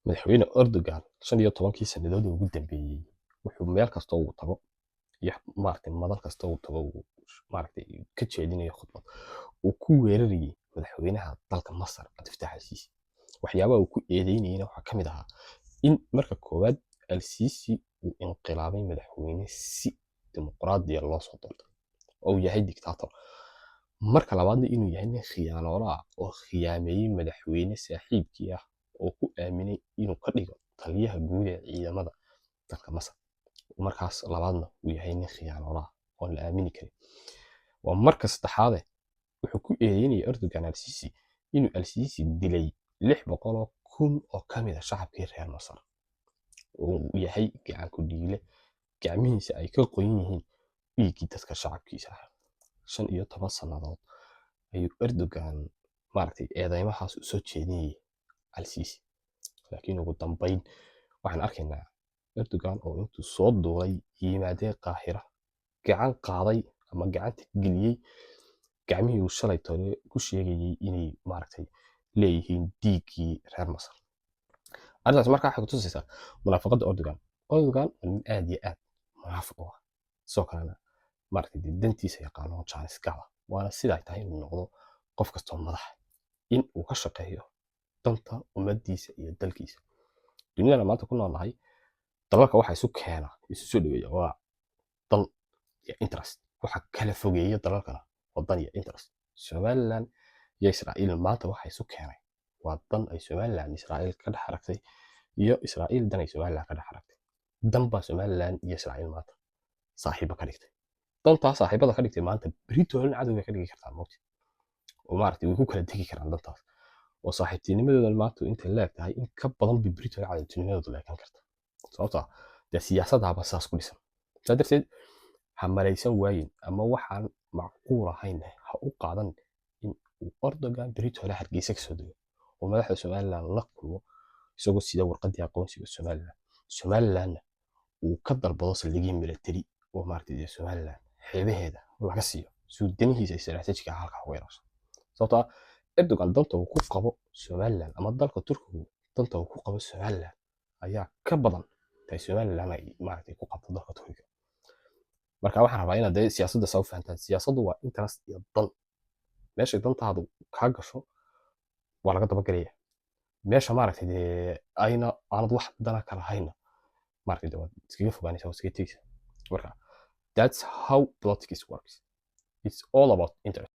Madaxweyne Erdogan 15-kii sannadood ee ugu dambeeyey wuxuu meel kasta uu tago iyo, maaragtay, madal kasta uu tago, uu, maaragtay, ka jeedinayo khudbad uu ku weerarayay madaxweynaha dalka Masar, Cabdifataax Al-Siisi. Waxyaabaha uu ku eedeynayena waxaa ka mid ahaa in marka koowaad Al-Siisi uu inqilaabay madaxweyne si dimuqraadiya loo soo doortay oo uu yahay dictator. Marka labaadna, inuu yahay nin khiyaanoolo ah oo khiyaameeyey madaxweyne saaxiibkii ah oo ku aaminay inuu ka dhigo taliyaha guud ee ciidamada dalka Masar. Markaas labaadna uu yahay nin khiyaanoolo ah oon la aamini karin. Waa marka saddexaade, wuxuu ku eedeynayay Erdogan Al-Sisi inuu Al-Sisi dilay 600,000 oo ka mid ah shacabkii reer Masar, oo uu yahay gacan ku dhiigle gacmihiisa ay ka qoyan yihiin dhiiggii dadka shacabkiisa ah. 15 sannadood ayuu Erdogan, maaragtay, eedeymahaas u soo jeedinayay Al-Sisi. Laakiin ugu dambeyn waxaan arkaynaa Erdogan oo intuu soo duulay yimaadee Qaahira, gacan qaaday ama gacanta geliyey gacmihii uu shalay tole ku sheegayay inay, maaragtay, leeyihiin dhiiggii reer Masar. Arrintaas markaa waxay kutusaysaa munaafaqadda Erdogan. Erdogan waa nin aad iyo aad munaafiq u ah, sidoo kalena, maaragtay, dee dantiisa yaqaano oo jaanis gala. Waana sida ay tahay inuu noqdo qof kastoo madaxa, in uu ka shaqeeyo danta ummadiisa iyo dalkiisa. Dunidana maanta ku noolnahay, dalalka waxa isu keena, isu soo dhaweeya, waa dan iyo interest. Waxa kala fogeeya dalalkana waa dan iyo interest. Somaliland iyo Israa'iil maanta waxa isu keenay waa dan ay Somaliland Israa'iil ka dhex aragtay iyo Israa'iil dan ay Somaliland ka dhex aragtay. Dan baa Somaliland iyo Israa'iil maanta saaxiibo ka dhigtay. Dantaa saaxiibada ka dhigtay maanta beritoolin cadow bay ka dhigi kartaa, moogti, oo, maaragtay, way ku kala tegi karaan dantaas, oo saaxiibtinimadooda maanta intay leeg tahay in ka badan bay beritoole cadowtinimadooda leekan karta, sababtoo ah dee siyaasadaaba saas ku dhisan. Saa darteed ha malaysan waayin ama waxaan macquul ahayn ha u qaadan in uu Erdogan beritoole Hargeysa kasoo dego oo madaxda Somaliland la kulmo isagoo sida warqaddii aqoonsiga Somaliland, Somalilandna uu ka dalbado saldhigyo military oo, maaragtay, dee Somaliland xeebaheeda laga siiyo si uu danihiisa istaraatiijiga ah halkaa uga ilaasho. Sababtoo ah Erdogan danta uu ku qabo Somaliland ama dalka Turkigu danta uu ku qabo Somaliland ayaa ka badan tay Somaliland ay, maaragtay, ku qabto dalka Turkiga. Marka waxaan rabaa inaad dee siyaasadda saa u fahantaan. Siyaasaddu waa interest iyo dan. Meeshay dantaadu kaa gasho waa laga dabagelaya. Meesha, maaragtay, dee ayna aanad wax dana kala hayna, maaragtay, dee waad iskaga fogaanaysaa, waad iskaga tegaysaa. Marka that's how politics works. It's all about interest.